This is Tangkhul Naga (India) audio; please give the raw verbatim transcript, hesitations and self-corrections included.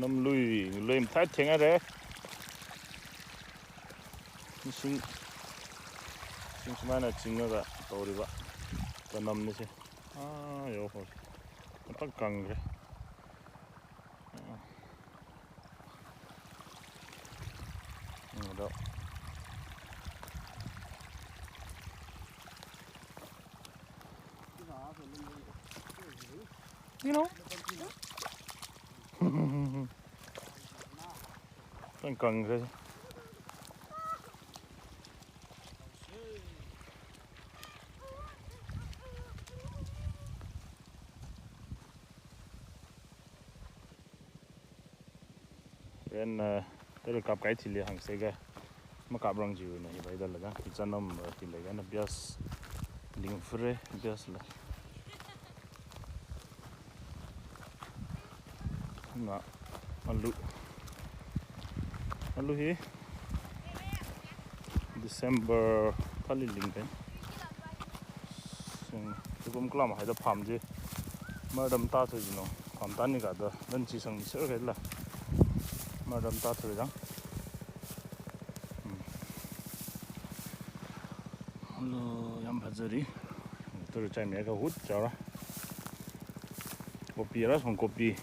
Namlui, lui mathāda thenghaira. Sing, sing sumana chingaga tawriva. Chanamna chi. Ah, yo ho. Matak kangre. Ah. Ngado. You know? Kang kang re. Ren, uh, tera kapkahai thili hāngsa ga, makaprang chiwui eina hi bai da la jang, hi chanam, uh, hi lei ga na bias, lingfre, bias la. Na, alu. Alu hi December thāli lingkai. Sing, tukum kalam haida pham chi. Mardam ta thui jino. Pham tani kada, dan chi sangmi ser kaila. Mardam ta thui jang. Hmm. Alu yam phazari. Turu chai me ka hut chara. Kopi ra song kopi.